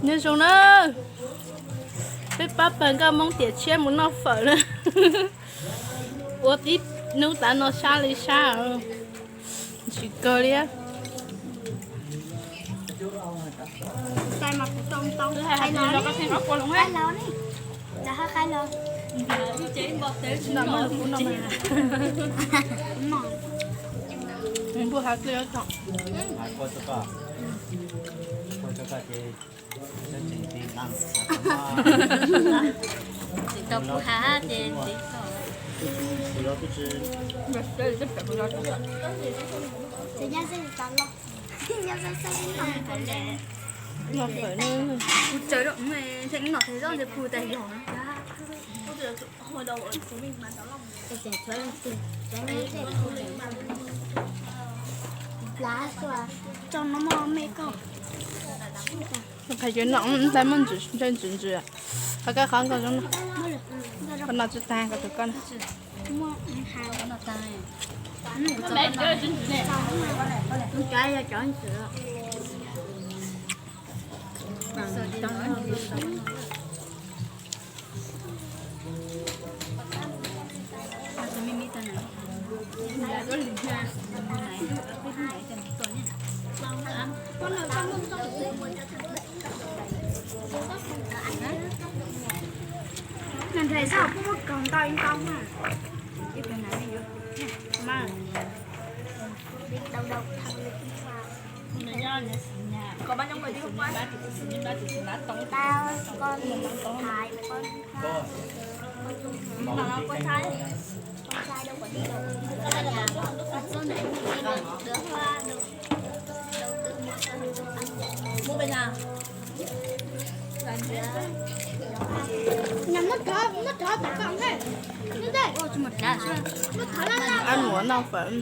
Nyob zoo na, peb pab pawg nkauj Hmoob tiam tshiab mus noj fawm na. Ua tib hnub tav no sab li sab, ntsim kawg li. Npua hav dlej tso. Tsis tau pub hav ces tsis tau. Noj fawm na. Kuv tsaws rau ub, noj tej zaub ntawd pug tas yog. Tso no mog me koj. Qhov cov no ntxaij muaj ntsws ntsws, qhov koj qhov nkauj zoo no. Koj noj tsis tag koj tus koj na. Nws nrhiav zaj kuj muab kaug ntau ib ntau na. Ab, mus noj fawm.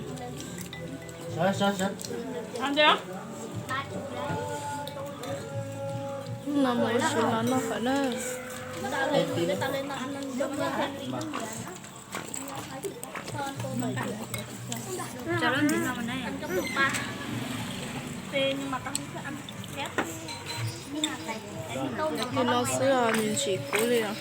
No mus ua si los noj fawm na. Tus no xwb os, nws ntsim kuv li os.